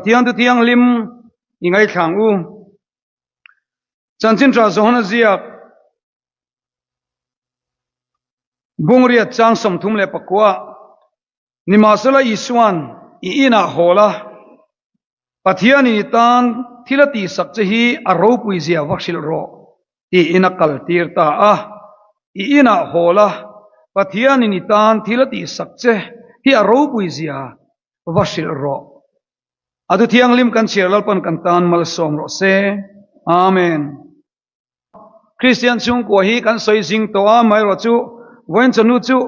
Pathian thu thianghlim i ngaithla ang u. Chanchin tha Johana ziak Bungriat chang 39 Nimahsela Isuan i inah haw la, Pathianin i tan thil a tihsak che hi a ropui zia va hrilh rawh, tiin a kaltir ta a. I inah haw la, Pathianin i tan thil a tihsak che hi a ropui zia va hrilh rawh. A thu thianghlim kan chhiar Lalpan kan tan malsawm rawh se. Amen. Kristian chhungkua hi kan sawi zing tawh a, amaherawhchu vawiin chawhnu chu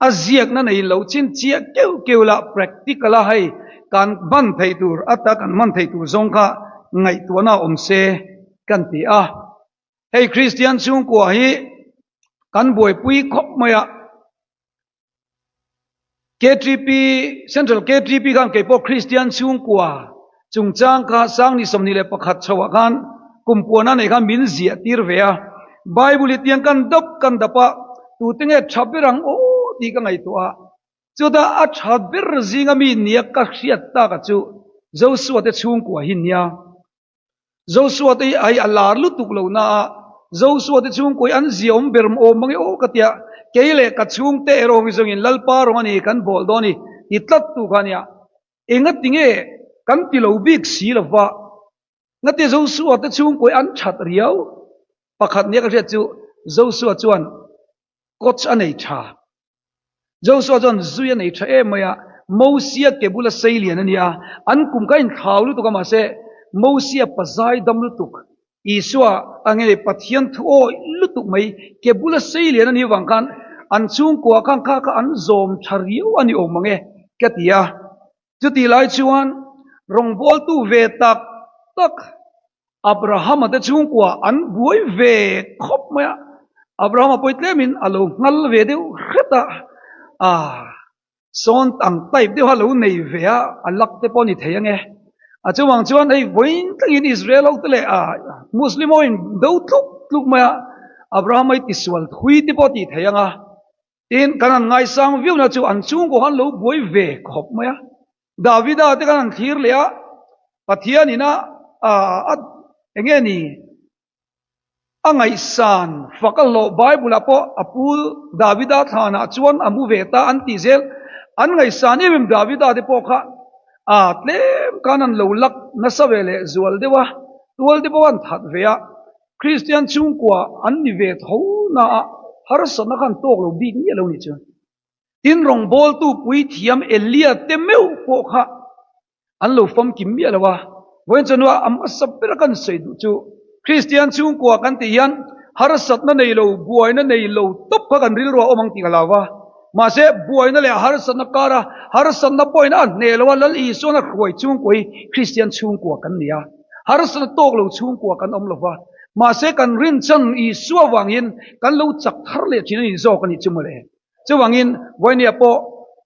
a ziakna nei lo chin chiah keuh keuh la practical a hei kan hman theih tur ata kan hman theih tur zawng kha ngaihtuahna awm se kan ti a. Hei Kristian chhungkua hi kan buaipui khawp mai a. KTP, Central KTP khan kei pawh Kristian chhungkua chungchang kha Sangni 21 chhoah khan kum puana nei khan min ziah tir ve a. Bible hi tiang kan dap kan dap a, tute nge tha ber ang aw tih ka ngaihtuah a. Chutah a tha ber zinga mi nia ka hriat taka chu Joshua te chhungkua hi nia. Joshua te hi ai a lar lutuk lo na a, Joshua te chhungkaw hi an zia awm ber awm mang e aw ka tia, kei leh ka chhungte erawh hi zawngin Lalpa rawng a ni kan bawl dawn i ti tlat tu kha a nia. Engati nge kan ti lo bik si lo va, ngati Joshua te chhungkaw hi an that riau? Pakhat nia ka hriat chu Joshua chuan coach a nei tha. Joshua chuan zui a nei tha em mai a, Mosia ke bula sei lian a nia, an kum kha a inthlau lutuk a mahse Mosia pazai dam lutuk, Isua a nge Pathian thu awih lutuk mai ke bula sei lian a nih avang khan an chhungkua khan kha kha an zawm tha riau a ni awm ang e ka ti a. Chutih lai chuan rawngbawltu ve tak tak Abrahama te chhungkua an buai ve khawp mai a, Abrahama pawh hi tlemin a lo nghal ve deuh hret a, ah sawn ang type deuha lo nei ve a, a lak te pawh a ni thei ange. A chuvang chuan hei vawiin thlengin Israel ho te leh ah Muslim ho in do tluk tluk mai a, Abrahama hi tisual thui te pawh a tih thei ang a. Tin, kan han ngaisang viau na chu an chhungkaw khan lo buai ve khawp mai a. Davida te khan han thlir leh a, Pathianin a a eng nge ni a ngaihsan fak a hlawh Bible ah pawh a pu Davida thlanah chuan a mu ve ta an tih zel. An ngaihsan em em Davida te pawh kha a tlem khan an lo lak nasa ve leh zual deuh a, tual te pawh an that ve a. Kristian chhungkua an ni ve tho na a, harsatna khan tawk lo bik miah lo nih chu. Tin, rawngbawltu puithiam Elia te meuh pawh kha an lo famkim miah lo a. Vawiin chuan a hmasa bera kan sawi duh chu Kristian chhungkua kan tih hian harsatna nei lo, buaina nei lo tawp kha kan rilru a awm ang tih ka hlau a. Mahse, buaina leh harsatna kara harsatna pawhin a hneh lo a, Lal Isuan a hruai chhungkua hi Kristian chhungkua kan ni a. Harsatna tawk lo chhungkua kan awm lo va, mahse kan rinchan Isua vangin kan lo chak thar leh thin a ni zawk a nih chu mawle. Chuvangin Vawiniah pawh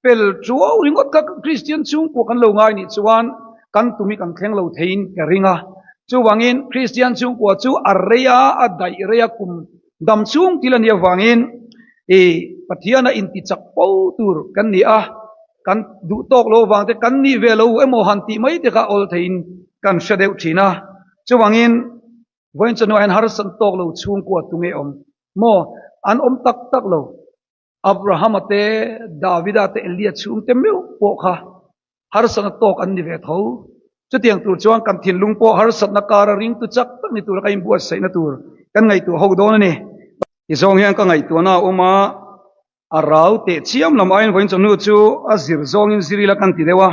pel tuau ringawt kha Kristian chhungkua kan lo ngai nih chuan kan tum hi kan thleng lo theiin ka ring a. Chuvangin Kristian chhungkua chu a rei a, a daih rei a, kum dam chhung thil a nih avangin i Pathiana intichak fo tur kan ni a. Kan duh tawk lo avang te kan nih ve lo emaw han tih mai te kha awl theiin kan hre deuh thin a. Chuvangin vawiin chawhnuah hian harsat tawk lo chhungkua tunge awm maw? An awm tak tak lo. Abrahama te, Davida te, Elia chhungte meuh pawh kha harsatna tawk an ni ve tho. Chutiang tur chuan kan thinlung pawh harsatna kara ringtu chak tak ni tura ka inbuatsaihna tur kan ngaihtuah ho dawn a ni. Tizawng hian ka ngaihtuahna a awm a. A rau teh chiam lam aiin vawiin chawhnu chu a zir zawngin zir ila kan ti deuh a.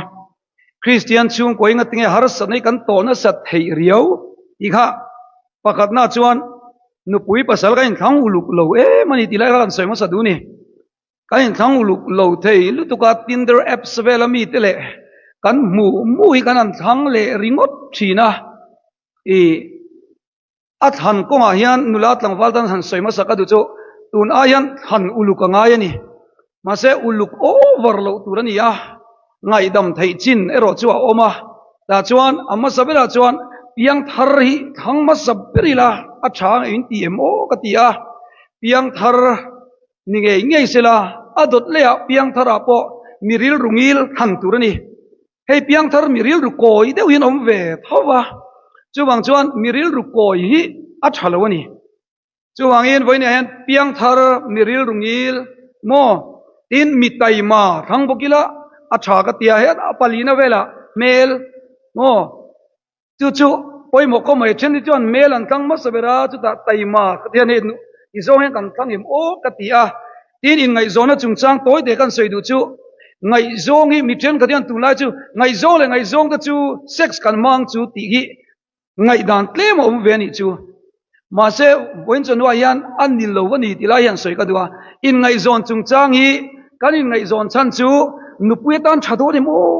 Kristian chhungkaw enga tinge harsatna hi kan tawh nasat theih riau tih kha pakhatna chuan nupui pasal kan inthlang uluk lo em a ni tih lai kha kan sawi hmasa duh a ni. Kan inthlang uluk lo thei lutuk a Tinder apps vela mite leh kan hmuh hmuh hi kan han thlang leh ringawt thin a. Ih. A thlan kawngah hian nula tlangval tan han sawi hmasa ka duh chu tun ai hian thlan uluk a ngai a ni. Mahse uluk over loh tur a ni a, ngaihdam theih chin erawh chu a awm a. Tah chuan a hmasa berah chuan piang thar hi thlang hmasa ber ila a tha ang in ti em aw ka ti a. Piang thar ni ngei ngei sela a dawt leiah piang tharah pawh mi rilru ngil thlan tur a ni. Hei piangthar mi rilru kawi deuh hian awm ve tho va, chuvang chuan mi rilru kawi hi a tha lo a ni. Chuvangin vawiinah hian piangthar mi rilru ngil maw tin mi taima thlang bawk ila a tha ka tia hetah palina velah hmel maw Chu chu pawimawh khaw mai then hi chuan hmel an tlang hmasa ber a, chutah taima ka ti a ni, i zawng hian kan tlang em aw ka ti a. Tin, inngaihzawnna chungchang tawi te kan sawi duh chu, ngaihzawng hi mi thenkhat hian tunlai chu ngaihzawng leh ngaihzawng te chu sex kan hmang chu tih hi ngaihdan tlem a awm ve a nih chu. Mahse, vawiin chawhnuah hian a ni lo a ni tih lai hian sawi ka duh a. Inngaihzawn chungchang hi kan inngaihzawn chhan chu nupui atan tha dawn em aw?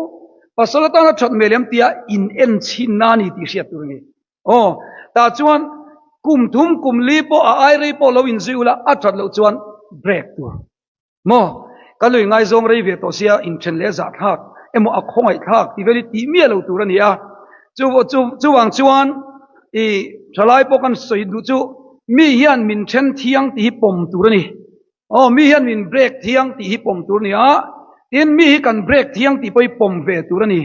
Pasal atan a that hmel em tia in en chhinna a ni tih hriat tur a ni. Aw, tah chuan kum thum kum li pawh a ai rei pawh lo inzui ula a that loh chuan break tur. Maw? Ka lui ngaizawng rei ve tawh sia inthen leh zahthlak emaw a khawngaihthlak tih vel hi tih miah lo tur a ni a. Chu chu chuvang chuan i thalai pawh kan sawi duh chu mi hian min then thiang tih hi pawm tur a ni. Aw mi hian min break thiang tih hi pawm tur a ni a, tin mi hi kan break thiang tih pawh hi pawm ve tur a ni.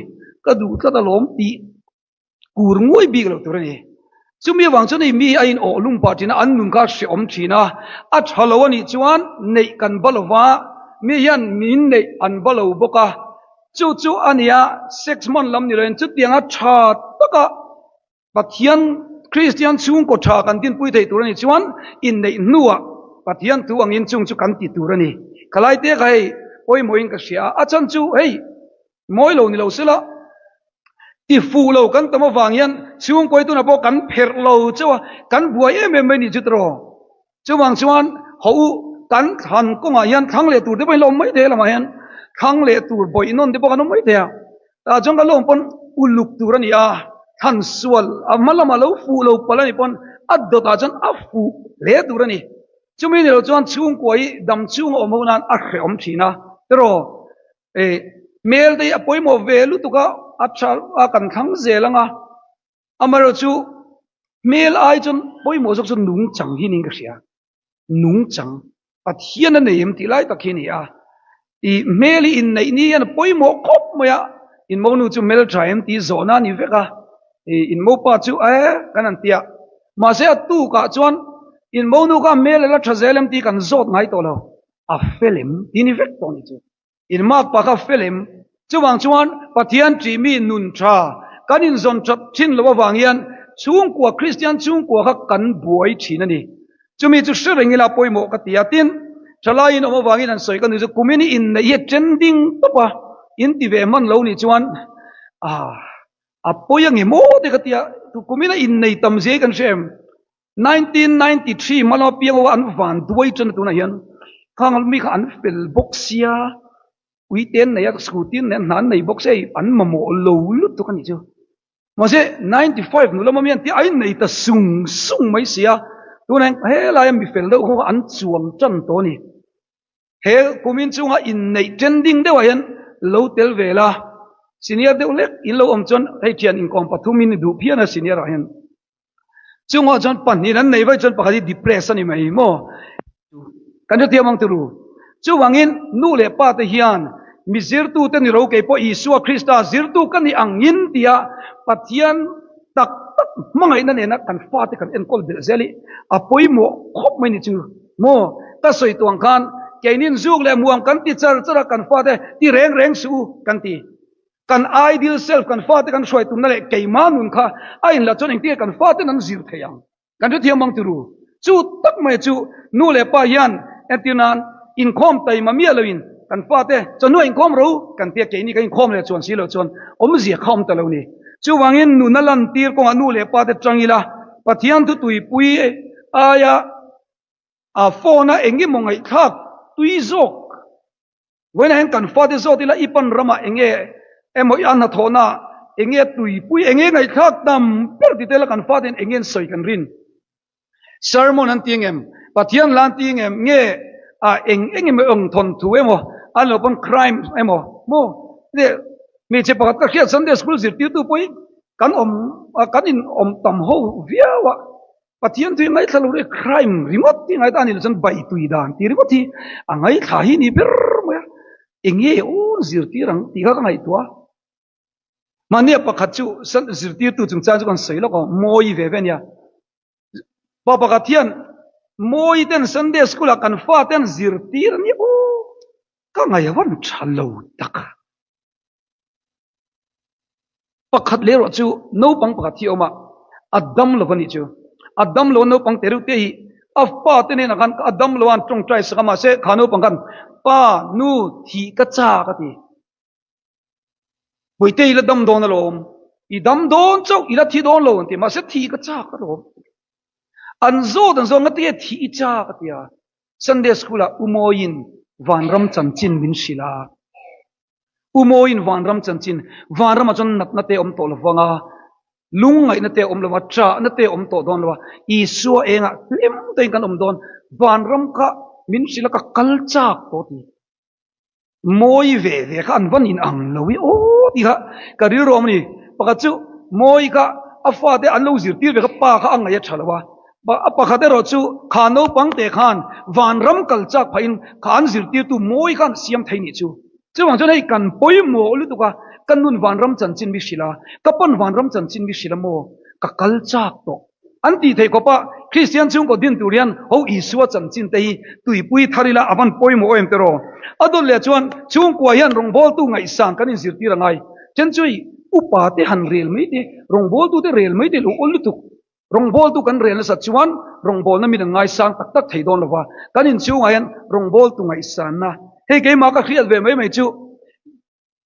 Ka duh tlat alawm tih Kur nguai bik loh tur a ni. Chumi avang chuan hei mi hi a in awh lum pah thin a, an nun kha a hrehawm thin a, a tha lo a nih chuan neih kan ba lo va, mi hian min neih an ba lo bawk a, chu chu a nia sex hman lam ni loin chutianga tha taka Pathian Kristian chhungkaw tha kan dinpui thei tur a nih chuan inneih hnuah Pathian thu angin chung chu kan ti tur a ni. Khalai te kha hei pawimawhin ka hria a, a chhan chu hei Mawi lo ni lo sela, ti fuh lo kan tam avang hian chhungkawi tunah pawh kan pherh lo chauh a, kan buai em em mai ni chu tiraw. Chuvang chuan haw u kan thlan kawngah hian thlang leh tur te pawh in la awm mai thei a lamah hian thlang leh tur bawih nawn te pawh kan awm mai thei a. Tah chuan kan la awm pawn uluk tur a ni a, thlan sual a hma lamah lo fuh lo palh a nih pawn a dawtah chuan a fuh hle tur a ni. Chumi ni lo chuan chhungkua hi dam chhunga awm ho nan a hrehawm thin a tiraw. E, hmel te hi a pawimawh ve lutuk a, a tha a kan thlang zel ang a, amaherawh chu hmel ai chuan pawimawh zawk chu nungchang hi niin ka hria, nungchang Pathian a nei em tih lai tak hi a ni a, i hmel hi inneih ni hian a pawimawh khawp mai a, in monu chu hmel tha em tih zawhna a ni vek a, i in mopa chu e kan han ti a, mahse a tukah chuan in monu kha hmel a la tha zel em tih kan zawt ngai tawh lo, a fel em tih ni vek tawh a ni chu. In mak pa kha fel em? Chuvang chuan Pathian ṭihmi nun ṭha kan inzawn ṭhat ṭhin loh avang hian chhungkua Kristian chhungkua kha kan buai ṭhin a ni. Chumi chu hre reng ila pawimawh ka ti a. Tin, ṭhalaiin awm avangin an sawi ka ni chu kumin i inneih hi a trending tawp a, in ti ve hman lo nih chuan ah a pawi ange maw te ka ti a. Kumin a innei tam zia hi kan hre em? 1993 hma lama piang ho an van duai chuan tunah hian khang mi kha an fel bawk sia ui te an nei a scooty an nei a hna an nei bawk sia hei an mamawh lo lutuk a nih chu mahse 95 hnu lama mi an tia a innei ta sung sung mai sia tunah hian helaia mi fel deuh ho kha an chuang tan tawh a ni. He kumin chunga inneih trending deuhah hian lo tel ve la, senior deuh hlek in lo awm chuan hei thian inkawm pathumin i duh phian a senior ah hian. Chungah chuan pahnih an nei vaih chuan pakhat hi depress a ni mai maw? Kan hrethiam ang turu. Chuvangin nu leh pa te hian mi zirtute ni ro kei pawh Isua Krista zirtu ka ni angin tia Pathian tak tak hmangaihna nena kan fate kan enkawl belh zel hi a pawimawh khawp mai ni chu. Maw? Ka sawi tuang khan keinin zuk leh muang kan ti char char a, kan fate ti reng reng suh u kan ti. Kan ideal self kan fate kan hruai tumna leh keimah nun kha a inla chuan engtin nge kan faten an zir thei ang? Kan hrethiam ang turu. Chu tak mai chu nu leh pa hian entir nan inkhawm taima miah loin kan fate chawhnu a inkhawm ro kan tia keini kan inkhawm leh chuan si loh chuan awmzia kha awm ta lo ni. Chuvangin nuna lantir kawngah nu leh pate tang ila Pathian thutuipui aia a phone a eng emaw ngaihthlak tui zawk vawiinah hian kan fate zawt ila i pan ramah eng nge emaw i a hnathawhna eng nge tuipui eng nge ngaihthlak tam ber ti tel a kan fate hian eng nge an sawi kan rin sermon an ti engem Pathian hla an ti engem nge a eng eng emaw eng thawnthu emaw an lo pawn crime emaw maw hmeichhe pakhat ka hriat Sunday school zirtirtu pawh hi kan awm kan in awm tam ho viau a. Pathian chu i ngaithla lo ri crime ringawt hi ngaithla a ni lo chuan baitui dan tih ringawt hi a ngaithla hi ni ber mai a, eng nge aw zirtir ang tih kha ka ngaihtuah a. Mahnia pakhat chu zirtirtu chungchang chu kan sawi lawk a, mawi ve ve a nia. Pa pakhat hian mawi ten Sunday school ah kan fa ten zirtir a nia aw, ka ngaihvan tha lo tak. Pakhat leh erawh chu naupang pakhat hi a awm a, a dam lo a nih chu. A dam lo a naupang te reuh te hi a pa te hnenah khan a dam lo a an tawngtai sak a mahse kha naupang khan pa nu thih ka chak a ti. Puite i la dam dawn alawm, i dam dawn chauh i la thi dawn lo an ti mahse thih ka chak alawm. An zawt an zawt ngatinge thih i chak a ti a, Sunday school ah Umawiin vanram chanchin min hrilh a. U Mawiin vanram chanchin, vanramah chuan natna te awm tawh lo vang a, lungngaihna te awm lo va, ṭahna te awm tawh dawn lo va, Isua engah hlim takin kan awm dawn, vanram kha min hrilh a ka kal chak tawh ti. Mawi ve ve kha an van in ang lo i aw tih kha ka rilru awm a ni. Pakhat chu Mawi kha a fate an lo zirtir ve kha pa kha a ngaih a ṭha lo a, A pakhat erawh chu kha naupang te khan vanram kal chak phahin kha an zirtirtu mawi khan siam thei nih chu. Chuvang chuan hei kan pawimawh lutuk a, ka nun vanram chanchin mi hrilh a, ka pawn vanram chanchin mi hrilh a maw, ka kal chak tawh. An tih theih khawp a, Kristian chhungkaw din tur hian ho Isua chanchin te hi tuipui thar ila a van pawimawh em tiraw? A dawt leh chuan chhungkua hian rawngbawltu ngaihsan kan inzirtir a ngai. Then chu hei upa te han rel mai te, rawngbawltu te rel mai te lo awl lutuk. Rawngbawltu kan rel nasat chuan rawngbawlna min an ngaisang tak tak thei dawn lova, kan inchhungah hian rawngbawltu ngaihsanna, hei keimah ka hriat ve mai mai chu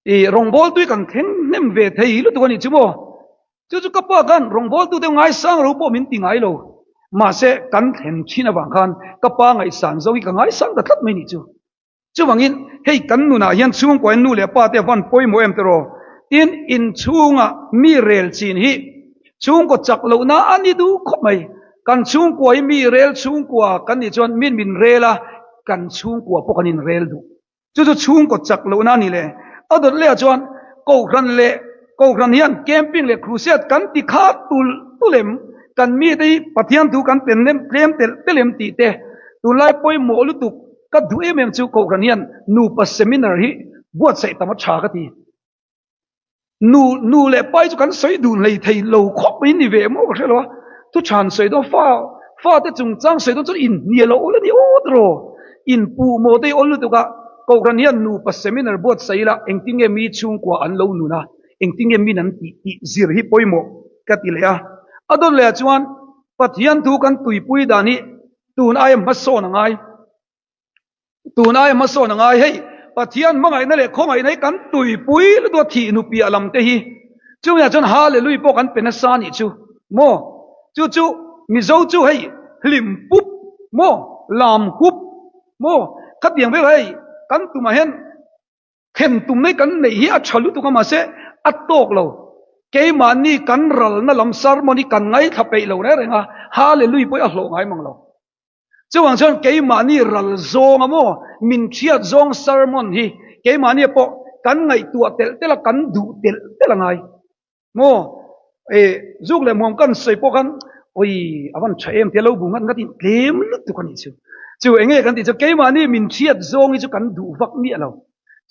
i rawngbawltu hi kan thleng hnem ve thei lutuk a nih chu maw? Chu chu ka pa khan rawngbawltu te ngaisang ro pawh min ti ngai lo, mahse kan thlen thin avang khan ka pa ngaihsan zawng hi ka ngaisang ta tlat mai nih chu. Chuvangin, hei kan nunah hian chhungkaw in nu leh pa te van pawimawh em tiraw? Tin, inchhunga mi rel chin hi chhungkaw chak lohna a ni duh khawp mai. Kan chhungkua hi mi rel chhungkua kan nih chuan min min rel a, kan chhungkua pawh kan inrel duh. Chu chu chhungkaw chak lohna a ni le. A dawt lehah chuan Kohhran leh Kohhran hian camping leh crusade kan ti kha tulh tulh em? Kan mite hi Pathian thu kan pen lem tlem telh telh em tih te tunlai pawimawh lutuk Ka duh em em chu Kohhran hian nupa seminar hi buatsaih tam a tha ka ti. Nu nu leh pai chu kan sawi dun hlei thei lo khawp mai ni ve maw ka hre lo a. Thu than sawi dawn fa fate chungchang sawi dawn chuan inhnial a awl a ni awt rawh. Inpuh maw te hi awl lutuk a, Kohhran hian nupa seminar buatsaih ila engtin nge mi chhungkua an lo nun a, engtin nge min an tih tih zir hi pawimawh ka ti leh a. A dawt leh ah chuan Pathian thu kan tuipui dan hi Tun aia hmasawn a ngai. Tun aia hmasawn a ngai. Hei, Pathian hmangaihna leh khawngaihna hi kan tuipui lutuk a thih nu piah lam te hi. Chungah chuan Hallelujah pawh kan pe nasa a nih chu. Maw? Chu chu Mizo chu hei hlim pup maw? Lam hup maw? Khatiang vel hei kan tumah hian Khen tum mai kan neih hi a tha lutuk a mahse a tawk lo. Keimahni kan ralna lam sermon hi kan ngaithla peih lo reng reng a, Hallelujah pawh hi a hlawh ngai mang lo. Chuvang chuan keimahni ral zawng a maw min thiat zawng sermon hi keimahni pawh kan ngaihtuah telh telh a kan duh telh telh a ngai. Maw e zuk leh muam kan sawi pawh khan oi a van tha em tia lo bu ngat ngat in tlem lutuk a nih chu. Chu enge kan tih chu keimahni min hriat zawng hi chu kan duh vak miah lo.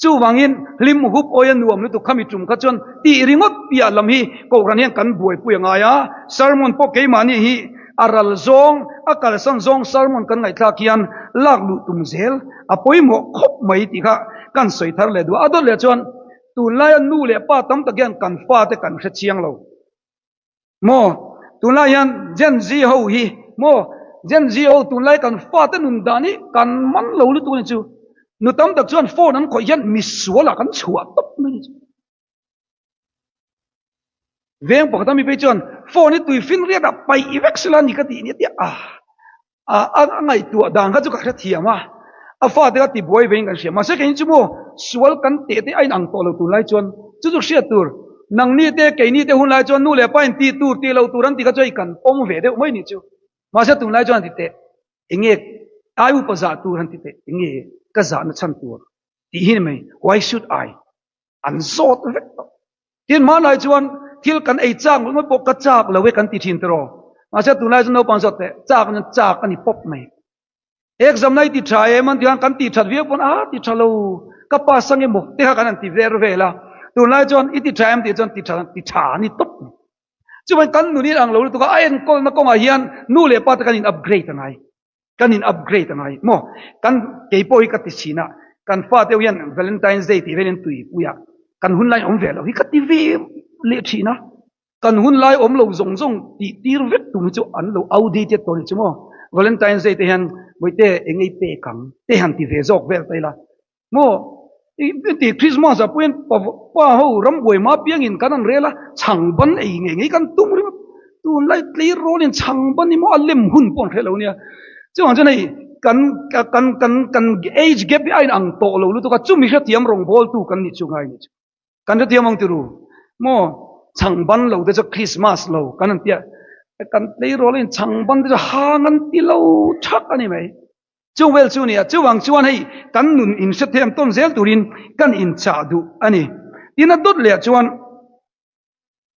Chuvangin hlim hup awi a nuam lutuk khami tum kha chuan tih ringawt piah lam hi Kohhran hian kan buaipui a ngai a, sermon pawh keimahni hi a ral zawng a kalsan zawng sermon kan ngaihthlak hian lak luh tum zel a pawimawh khawp mai tih kha kan sawi thar leh duh a. A dawt leh chuan Tunlaia nu leh pa tam tak hian kan fate kan hre chiang lo maw? Tunlai hian Gen Z ho hi maw? Gen Z ho tunlai kan fate nun dan hi kan man lo lutuk a ni chu. Nu tam tak chuan phone an khawih hian misualah kan chhuah tawp mai a ni chu. Veng pakhat a mi phei chuan phone hi tuifinriatah paih vek sela ni ka tih nia tia a. A a ngaihtuah dan kha chu ka hrethiam a, a fate kha tibuai vein kan hria. Mahse keini chu maw sual kan teh te a inang tawh lo tunlai chuan chu chu hriat tur. Nangni te keini te hunlai chuan nu leh pa in tih tur tih loh tur an tih kha chu hei kan pawm ve deuh mai nih chu. Mahse tunlai chuan an ti teh enge ai upa zah tur an ti teh enge ka zahna chhan tur tih hi ni mai why should I an zawt vek tawh. Tin, hmanlai chuan thil kan ei chak ngawt ngawt pawh ka chak lo e kan ti thin tiraw. Mahse tunlai chu naupang zawt teh chak nan chak a ni pawp mai. Exam na i ti tha em an ti khan kan ti that viau pawn a ti tha lo ka pass ang emaw te kha kan han ti ver vel a. Tunlai chuan i ti tha em tih chuan ti tha ti tha a ni tawp mai. Chuvangin kan nun in ang lo lutuk a, a enkawlna kawngah hian nu leh pa te kan in upgrade a ngai. Kan in upgrade a ngai maw? Kan kei pawh hi ka ti thin a, kan fate ho hian Valentine's Day tih velin tuipui a, kan hun lai awm ve lo hi ka ti ve leh thin a. Kan hun lai awm lo zawng zawng tih tir vek tum hi chu an lo outdated tawh a ni chu maw? Valentine's Day te hian Bawihte eng ei pek ang te han ti ve zawk vel ta ila maw? I ti Christmas ah pawhin pa ho ram buai hma piangin kan han rel a, chhang ban ei ngei ngei kan tum ringawt. Tunlai tleirawlin chhang ban hi maw a lem hun pawh an hre lo nia. Chuvang chuan hei kan kan kan kan age gap hi a inang tawh lo lutuk a, chumi hrethiam rawngbawltu kan nih chu ngai a ni chu. Kan hrethiam ang tiru maw chhang ban lo te chu Christmas lo kan han tia kan tleirawlin chhang ban te chu hang an ti lo thak a ni mai. Chung vel chu nia, chuvang chuan hei kan nun inhrethiam tawn zel turin kan inchah duh a ni. Tin a dawt leh chuan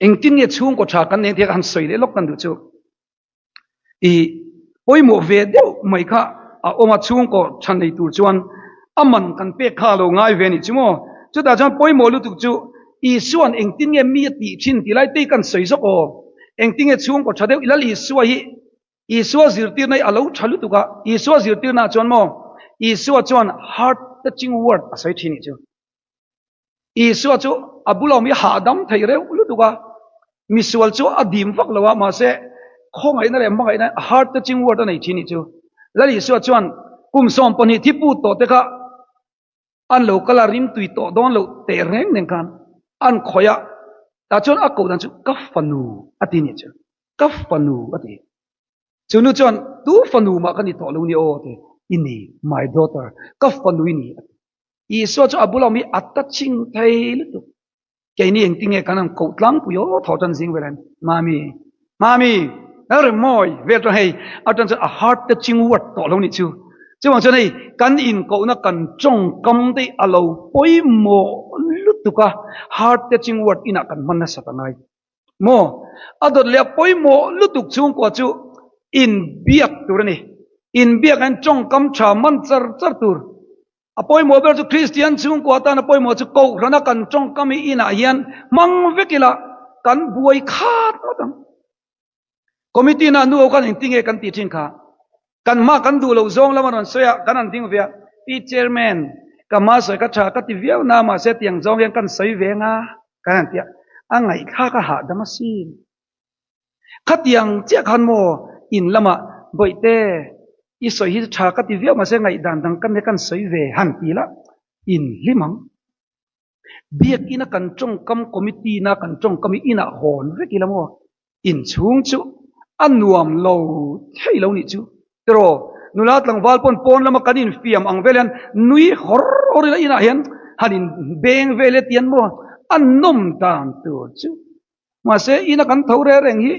engtin nge chhungkaw tha kan nei thei a han sawi leh lawk kan duh chu i pawimawh ve deuh mai kha a awm a, chhungkaw tha nei tur chuan a man kan pek kha a lo ngai ve a nih chu maw. Chutah chuan pawimawh lutuk chu Isua'n engtin nge mi a tih thin tih lai te hi kan sawi zawk aw. Engtin nge chhungkaw tha deuh i Lal Isua hi Isua zirtirna hi a lo tha lutuk a, Isua zirtirna ah chuan maw, Isua chuan heart touching word a sawi thin nih chu. Isua chu a bula awm hi hahdam thei reuh lutuk a, misual chu a dim vak lo a, mahse khawngaihna leh hmangaihna heart touching word a nei thin nih chu. Lal Isua chuan kum 12 thi put tawh te kha an lo kal a, rim tui tawh dawn loh teh reng nen khan an khawih a, tah chuan a koh dan chu ka fanu a ti nih chu. Ka fanu a ti. Chu nu chuan, Tu fanu mah ka ni tawh lo ni aw a ti. I ni, my daughter, ka fanu i ni a ti. Isua chu a bula awm hi a ta ching thei lutuk. Keini engtinge kan han koh tlangpui aw thaw tan zing vel hian, Mami, Mami, Lalremmawi vel chuan hei atan chuan a heart touching word tawh lo nih chu. Chuvang chuan hei kan inkohna kan tawngkam te hi a lo pawimawh lutuk a, heart touching word inah kan hman nasa ta ngai. Maw? A dawt leh a pawimawh lutuk chhungkua chu inbiak tur a ni. Inbiak hian tawngkam tha man char char tur. A pawimawh ber chu Kristian chhungkua atan a pawimawh chu Kohhrana kan tawngkam hi inah hian hmang vek ila kan buai khat ngawt ang. Committee na nu ho khan engtin nge kan tih thin kha? Kan hma kan duh loh zawng lam a rawn sawi a, kan han ding ve a, Pi Chairman, ka hma sawi ka tha ka ti viau na mahse tiang zawng hian kan sawi ve nga kan han ti a, a ngaihthlak a hahdam asin. Khatiang chiah khan maw in lamah Bawihte i sawi hi tha ka ti viau mahse ngaihdan dang kan kan sawi ve han ti la, in hlim ang. Biakina kan tawngkam committee na kan tawngkam hi inah hawn vek ila maw? Inchhung chu a nuam lo thei lo nih chu. Tiraw, nula tlangval pawn pawn lama kan infiam ang vel hian nui hawr hawr ila inah hian han inbeng vel e tian maw? A nawm dan tur chu. Mahse, ina kan tho reng reng hi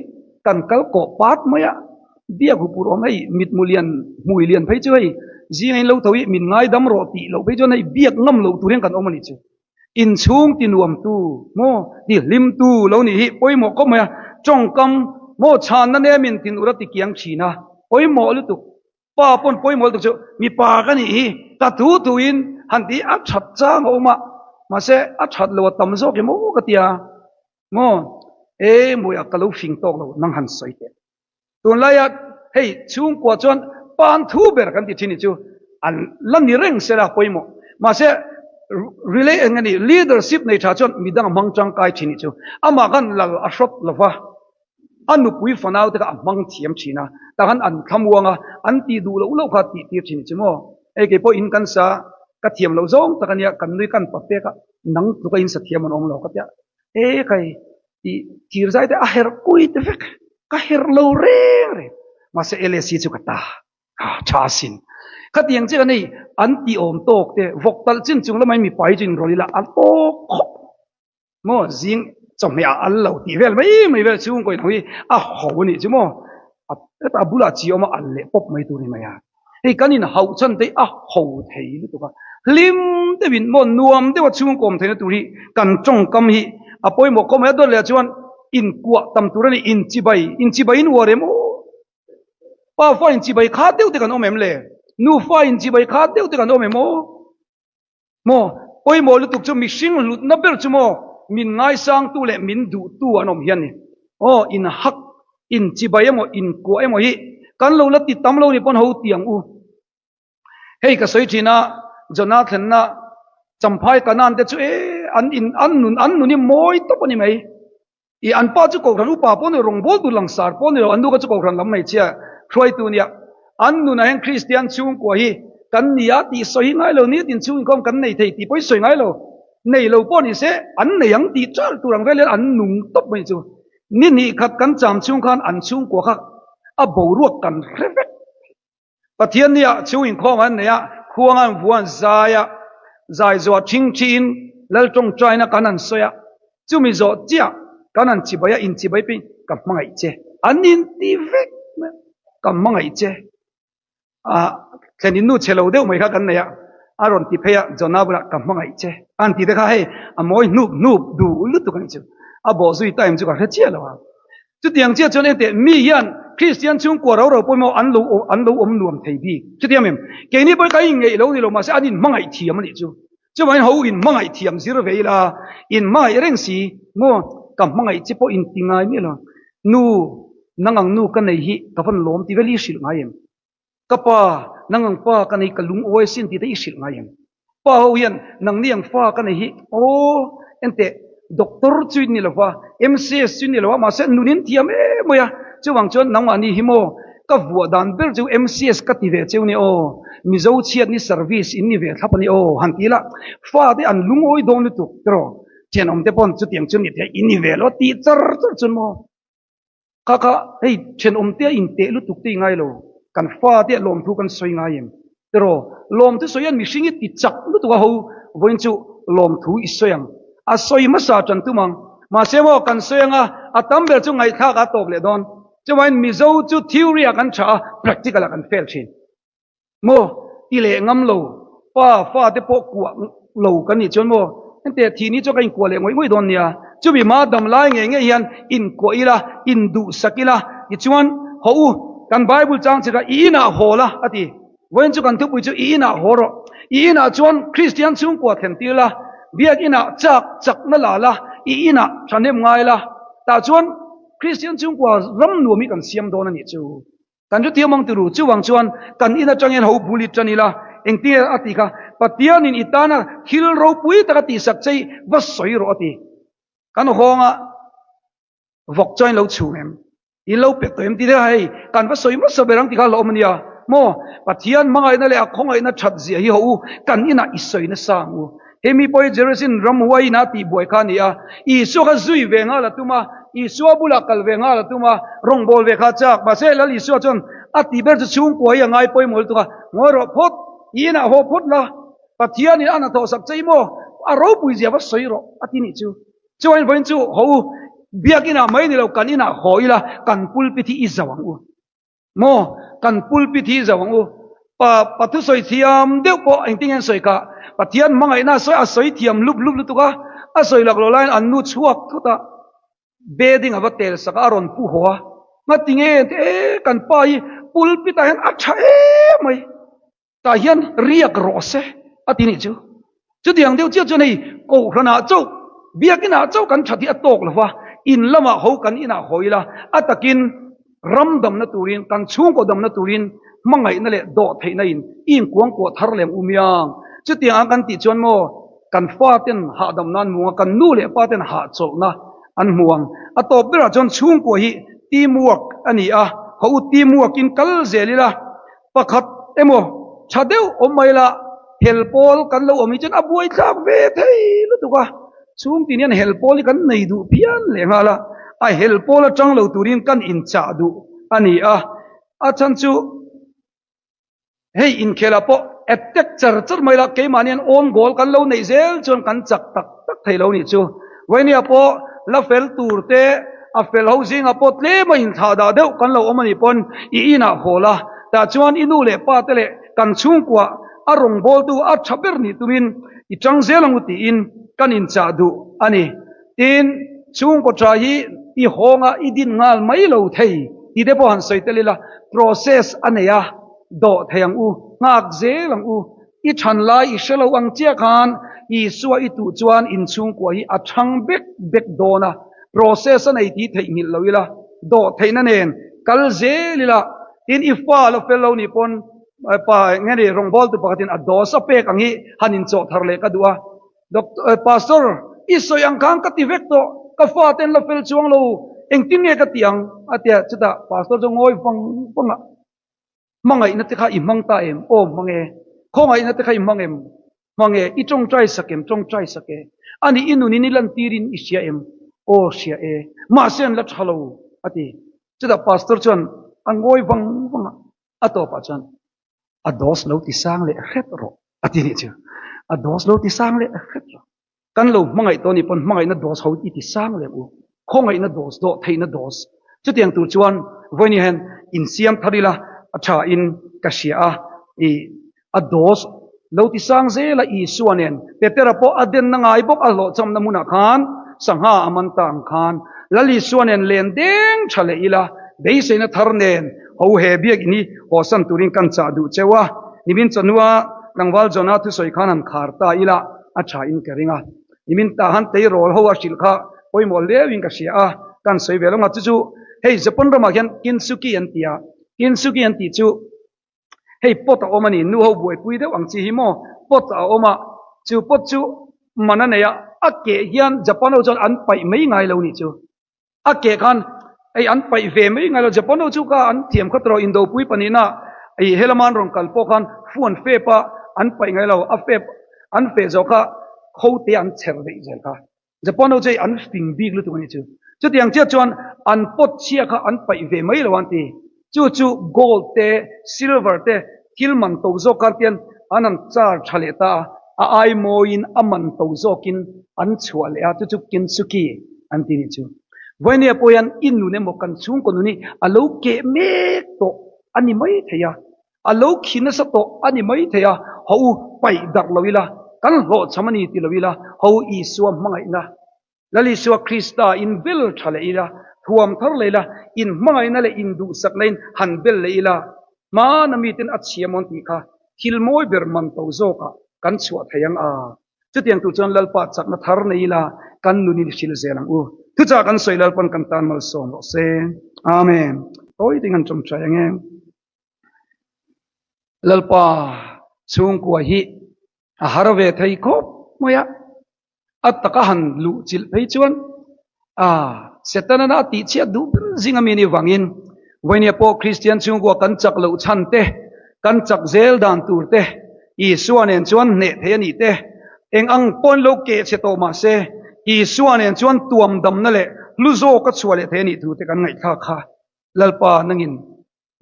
kan kal kawh pat mai a, biak hupur awm hei mitmu lian, hmui lian phei chu hei zinga in lo tho hi min ngaidam rawh tih loh phei chuan hei biak ngam lo tur hian kan awm a nih chu. Inchhung ti nuam tu maw, ti hlim tu lo nih hi pawimawh khawp mai a, tawngkam maw chhanna nemin thinur a ti kiang thin a, pawimawh lutuk. Pa pawn pawimawh lutuk chu mipa ka nih hi ka thu thuin han tih a that chang a awm a, mahse a that lo a tam zawk em aw ka ti a. Maw? E Mawia ka lo fing tawk lo nang han sawi teh. Tunlaia hei chhungkua chuan pan thu ber kan ti thin hi chu an la ni reng sela pawimawh. Mahse relay eng nge ni leadership nei tha chuan midang a hmang tangkai thin hi chu amah khan lal a hrawt lova a nupui fanau te kha a hmang thiam thin a tah khan an thlamuang a an tih duh loh loh kha tih tir thin hi chu maw. Hei keipawh in kan sa ka thiam loh zawng tak ania kan nui kan pa pek a nang tluka in sa thiam an awm lo ka tia. E kai ti thir zai te a herh kui te vek ka herh lo reng reng mahse LSC chu ka ta ha tha sin khatiang che kan hei an ti awm tawk te vawk talh chin chung lamah in mipa hi chu in rawl ila a tawk khawp maw zing chawhmeh ah al lo tih vel mai mai vel chhungkaw in ho hi a ho anih chu maw a bulah chi awm a al leh pawp mai tur ni mai a. Hei kan in hauh chhan te hi a ho thei lutuk a, hlim deuhin maw nuam deuha chhungkawm theihna tur hi kan tawngkam hi a pawimawh khawp mai a, dawt leh ah chuan inkuah tam tur a ni, inchibai, inchibai in uar em aw? Pafa inchibai kha deuh te kan awm em le? Nufa inchibai kha deuh te kan awm em aw? Maw? Pawimawh lutuk chu mihring hlutna ber chu maw min ngaisangtu leh min duhtu an awm hian ni. Aw inhak, inchibai emaw inkuah emaw hi kan lo la ti tam lo ni pawn ho ti ang u. Hei ka sawi thin a, Jonah thlenna Champhai Kanan te chu e an in an nun an nun hi mawi tawp a ni mai. I an pa chu Kohhran upa pawh ni lo, rawngbawltu tur langsar pawh ni lo, an nu kha chu Kohhran lam hmeichhia hruaitu nia. An nunah hian Kristian chhungkua hi kan ni a tih sawi hi ngai lo, nitin chhung inkhawm kan nei thei tih pawh hi sawi ngai lo. Nei lo pawh ni se an nei ang tih ṭalh tur ang vel hian an nung tawp mai chu. Ni hnih khat kan cham chhung khan an chhungkua kha a boruak kan hre vek. Pathian nia chhung inkhawm an nei a, khuang an vuan zai a, zai zawh ṭhing ṭhiin Lal ṭawngṭaina kan han sawi a, chumi zawh chiah kan han chibai a, inchibai pawhin ka hmangaih che, an inti vek mai a, ka hmangaih che. Ah, thlen innu chhe lo deuh mai kha kan nei a, a rawn ti phei a, Jonah bulah ka hmangaih che, a han ti te kha hei a mawi hnup hnup duh lutuk a nih chu, a bawh zui time chu ka hre chiah lo a. Chutiang chiah chuan engteh mi hian Kristian chhungkua ro ro pawimawh an lo an lo awm nuam thei bik. Chutiang em? Keini pawh hi kan inngeih lo ni lo mahse an inhmangaih thiam a nih chu. Chuvangin ho inhmangaih thiam zir ve ila, inhmangaih reng si maw ka hmangaih che pawh inti ngai miah lo. Nu, nang ang nu ka nei hi ka van lawm ti vel i hrilh ngai em? Ka pa, nang ang pa ka nei ka lungawi sin tih te i hrilh ngai em? Pa ho hian nangni ang fa ka nei hi aw enteh doctor chu in ni lo va, MCS chu in ni lo va mahse nun in thiam em mai a, chuvang chuan nangmahni hi maw ka vuah dan ber chu MCS ka ti ve cheu ni aw, Mizo chhiatni service in ni ve thlap a ni aw han ti la, fa te an lungawi dawn lutuk tiraw thenawm te pawn chutiang chu ni thei in ni ve lo tih char char chuan maw. Kha kha hei thenawmte a inteh lutuk te i ngai lo, kan fate a lawmthu kan sawi ngai em? Tiraw, lawmthu sawi hian mihring i ti chak lutuk a ho, vawiin chu lawmthu i sawi ang, a sawi hmasa tan tum ang, mahse maw kan sawi anga a tam ber chu ngaihthlak a tawp leh dawn, chuvangin Mizo chu theory ah kan tha a, practical ah kan fail thin. Maw ti leh ngam lo, pa fa te pawh kuah lo kan nih chuan maw henteh thih ni chuan ka inkuah leh ngawih ngawih dawn nia, chumi hma dam lai ngei ngei hian inkuah ila, induhsak ila, tichuan haw u, kan Bible chang che kha i inah haw la a ti, vawiin chu kan thupui chu i inah haw rawh, i inah chuan Kristian chhungkua thlen tir la, biak inah chak chakna la la, i inah thahnem ngai la, tah chuan Kristian chhungkua ram nuam hi kan siam dawn a nih chu. Kan hrethiam ang turu, chuvang chuan kan in atang hian ho bul i tan ila, engtin nge a tih kha, Pathianin i tana thil ropui taka tihsak che hi va sawi rawh a ti. Kan hawnga vawk chuan in lo chhung em? In lo pe tawh em? Ti deuh hei, kan va sawi hmasa ber ang ti kha hlauhawm a nia. Maw? Pathian hmangaihna leh a khawngaihna that zia hi haw u, kan inah i sawi nasa ang u. He mi pawh hi Jerusalem ramhuai ina tihbuai kha a ni a, Isua kha zui ve nghal a tum a, Isua bulah kal ve nghal a tum a, rawngbâwl ve kha a châk. Mahse, Lal Isua chuan a tih ber chu chhungkua hi a ngai pawimawh lutuk a, Ngawi rawh phawt, i inah haw phawt la, Pathianin a hnathawh sak che i maw? A ropui zia va sawi rawh, a ti nih chu. Chuan vawiin chu haw u, biakinah mai ni lo, kan inah haw ila, kan pulpit hi i zauh ang u. Maw kan pulpit hi zo ang u. Pa pa thusawi thiam deuh pawh engtin nge an sawi kha? Pathian hmangaihna a sawi a sawi thiam lup lup lutuk a, a sawi lak lo laiin an nu chhuak thut a, bedding a va tel sak a, a rawn pu haw a, ngati nge ti e kan pa hi pulpit ah hian a tha em mai. Tah hian riak rawh se a ti nih chu. Chutiang deuh chiah chuan hei Kohhranah chauh, biakinah chauh kan that hi a tawk lo va, in lamah ho kan inah haw ila, a takin ram damna turin, kan chhungkaw damna turin hmangaihna leh dawhtheihna in i inkuangkuah thar lem u miang. Chutiang ang kan tih chuan maw kan faten hahdamna an hmu ang a, kan nu leh paten hahchawlhna an hmu ang. A tawp berah chuan chhungkua hi team work a ni a, haw u team work in kal zel ila, Pakhat emaw tha deuh awm mai la, hel pawl kan lo awm hi chuan a buaithlak ve thei lutuk a, chhungtin hian hel pawl hi kan nei duh phian leh nghal a, a hel pawl atang lo turin kan inchah duh a ni a, a chhan chu hei inkhelah pawh attack char char mai la, keimahni hian own goal kan lo neih zel chuan kan chak tak tak thei lo nih chu. Vainia pawh la fel tur te A fel ho zingah pawh tlem a inthlah dah deuh kan lo awm a nih pawn i inah haw la, tah chuan i nu leh pa te leh kan chhungkua a rawngbawltu a tha ber nih tumin i tang zel ang u tiin kan inchah duh a ni. Tin, chhungkaw tha hi i hawnga i din nghal mai lo thei tih te pawh han sawi tel ila, process a nei a, dawh thei ang u, nghak zel ang u. I than lai i hre lo ang chiah khan Isua i tuh chuan in chhungkua hi a thang bek bek dawn a, process a nei tih theihnghilh lo ila, dawhtheihna nen kal zel ila, tin i fa lo fel lo nih pawn pa nge ni rawngbawltu pakhatin a dose a pek ang hi han inchawh thar leh ka duh a. Doctor, Pastor, i sawi ang khan ka ti vek tawh, ka fa te an la fel chuang lo, engtin nge ka ti ang? a ti a, chutah Pastor chu ngawi vang vang a, Hmangaihna te kha i hmang ta em? Aw hmang e. Khawngaihna te kha i hmang em? Hmang e. I tawngtai sak em? Tawngtai sak e. Ani i nunin i lantirin i hria em? Aw hria e. Mahse an la tha lo, a ti. Chutah Pastor chuan a ngawi vang vang a, a tawpah chuan, A dose lo ti sang leh hret rawh, a ti nih chu. A dose lo ti sang leh hret rawh. Kan lo hmangaih tawh nih pawn hmangaihna dose ho i ti sang leh u. Khawngaihna dose, dawh theihna dose. Chutiang tur chuan vawiin hian insiam thar ila a tha in ka hria a. I a dose lo ti sang zel a Isua nen Petera pawh a denna ngai bawk a hlawhchhamna hmunah khan sangha a man ta ang khan Lal Isua nen len deng tha leh ila beiseina thar nen ho he biakinn hi hawsan turin kan chah duh cheu a. Nimin chawhnua tlangval Jonah thusawi khan han khar ta ila a tha in ka ring a. Nimin tah han tleirawl ho a hrilh kha pawimawh hleu in ka hria a, kan sawi ve lo nga chu chu hei Japan ramah hian Kintsugi an ti a, Kintsugi an tih chu hei pot a awm a ni, nu ho buaipui deuh ang chi hi maw pot a awm a, chu pot chu man a nei a, a keh hian Japan ho chuan an paih mai ngai lo nih chu. A keh khan hei an paih ve mai ngai lo, Japan ho chu kha an thiam khat rawh indopui pahnihna ih helama an rawn kal pawh khan fu an fep a, an paih ngai lo, a fep an feh zawh kha kho te an chher daih zel kha. Japan ho chu hei an fing bik lutuk a nih chu. Chutiang chiah chuan an pot chhia kha an paih ve mai lo an ti. Chu chu gold te, silver te thil man to zawk khan tian an han char tha leh ta a, a ai mawiin a man to zawkin an chhuah leh a, chu chu Kintsugi an ti nih chu. Vawinia pawh hian i nun emaw kan chhungkaw nun hi a lo keh mek tawh a ni mai thei a, a lo khi nasa tawh a ni mai thei a, ho u paih darh lo ila, kan hlawhchham a ni ti lo ila, ho Isua hmangaihna Lal Isua Krista in bel tha leh ila, thuam thar leh ila, in hmangaihna leh in duhsak leh in han bel leh ila, hmana miten a chhia mawn tih kha thil mawi ber man to zawkah kan chhuah thei ang a. Chutiang tur chuan Lalpa chakna thar nei ila, kan nun in hril zel ang u. Thuchah kan sawi Lalpan kan tan malsawm rawh se. Amen. Tawi ding an tawngtai ang e. Lalpa chhungkua hi a har ve thei khawp mai a. A taka han luh chilh phei chuan a Setana a tih chhiat duh ber zing ami anih vangin Vawini pawh Kristian chhungkua kan chak loh chhan te, kan chak zel dan tur te, Isua nen chuan hneh thei anih te, eng ang pawn lo keh chhe tawh mah se Isua nen chuan tuam damna leh hlu zawk a chhuah leh thei anih thu te kan ngaihthlak kha Lalpa nangin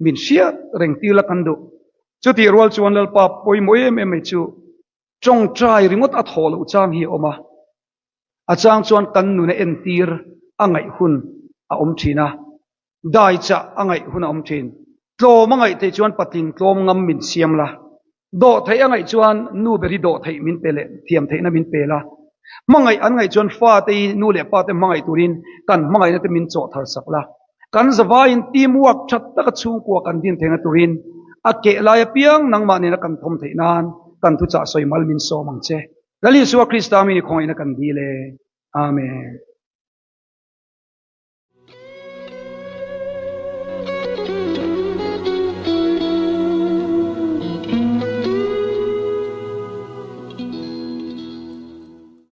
min hriat reng tir la kan duh. Chutih rual chuan Lalpa pawimawh em em mai chu Tawngtai ringawt a thawh loh chang hi a awm a, a chang chuan kan nuna entir a ngaih hun a awm thin a, dai chah a ngaih hun a awm thin. Tlawm a ngaih theih chuan patling tlawm ngam min siam la, dawh theih a ngaih chuan nu ber hi dawh theih min pe leh thiam theihna min pe la, hmangaih an ngaih chuan fate hi nu leh pate hmangaih turin kan hmangaihna te min chawh thar sak la. Kan zavaiin team work tha taka chhungkua kan din theihna turin a keh lai apiang nangmah nena kan thawm theih nan kan thuchah sawi mal min sawm ang che. Lal Isua Krista mi ni khawngaihna kan dil e. Amen.